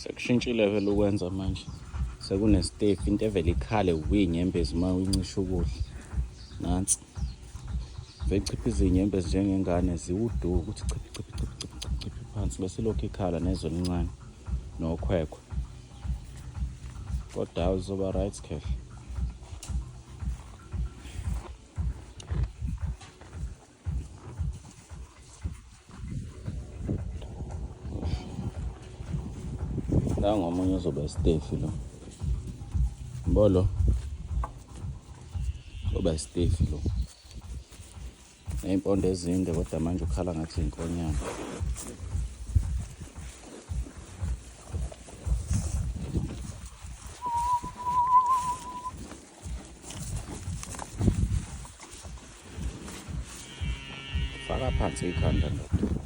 Sekushintshile vele ukwenza manje. Sekunestefu into evele ikhale winyembezi uma uyincisha ukudla. Nansi. Vechiphiza izinyembezi njengengane ziwuduku ukuthi chiphi chiphi chiphi chiphi chiphi chiphi phansi bese lokhu ikhala nezwe elincane nokhwekhwe. Kodwa hawu uzoba right khehla. Nangu omunye uzoba isitefi lo. Mbolo. Uzoba isitefi lo. Ney'mpondo ezinde kodwa manje ukhala ngathi inkonyane. Faka phansi ikhanda ndoda.